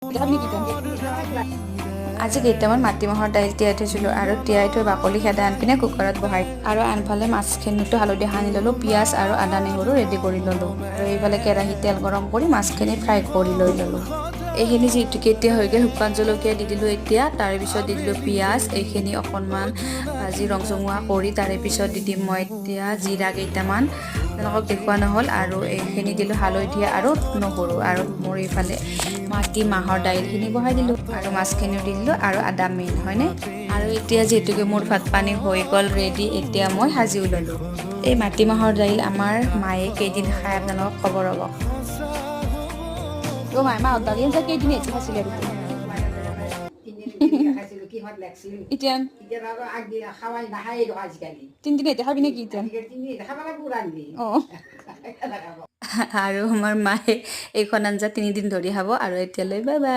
খাবি নেকি এতিয়া? আজি কেইটামান মাটিমাহৰ দাইল তিয়াই থৈছিলোঁ আৰু তিয়াই থৈ বাকলি খেদাই আন পিনে কুকাৰত বহাই আৰু আনফালে মাছখিনিতো হালধি সানি ল'লোঁ, পিঁয়াজ আৰু আদা নহৰু ৰেডি কৰি ল'লোঁ আৰু এইফালে কেৰাহীত তেল গৰম কৰি মাছখিনি ফ্ৰাই কৰি লৈ ল'লোঁ। এইখিনি যিহেতুকে এতিয়া হৈ গ'ল, শুকান জলকীয়া দি দিলোঁ এতিয়া। তাৰে পিছত দি দিলোঁ পিঁয়াজ। এইখিনি অকণমান ভাজি ৰংচঙুৱা কৰি তাৰে পিছত দি দিম মই এতিয়া জিৰা কেইটামান, তেওঁলোকক দেখুওৱা নহ'ল। আৰু এইখিনি দিলোঁ হালধি আৰু নহৰু আৰু মোৰ এইফালে মাটি মাহৰ দাইলখিনি বহাই দিলোঁ আৰু মাছখিনিও দি দিলোঁ আৰু আদা মেইন হয়নে? আৰু এতিয়া যিহেতুকে মোৰ ভাত পানী হৈ গ'ল ৰেডি, এতিয়া মই সাজিও ল'লোঁ। এই মাটিমাহৰ দাইল আমাৰ মায়ে কেইদিন খাই আপোনালোকক ক'ব, ৰ'ব। অ' মাই, মাহৰ দালি আঞ্জা কেইদিন এতিয়া খাইছিলে আৰু? 3 দিন 3 দিন খাইছিলো, কি সোৱাদ লাগছিল! এতিয়া? এতিয়া আৰু আগদিনা খাৱাই নাখায় দেখোন আজিকালি। 3 দিন এতিয়া খাবি নেকি এতিয়া? আজিকালি 3 দিন খাব লাগিব ৰান্ধি। অঁ। আৰু আমাৰ মায়ে এইখন আঞ্জা 3 দিন ধৰি খাব। আৰু এতিয়ালৈ বাই বাই।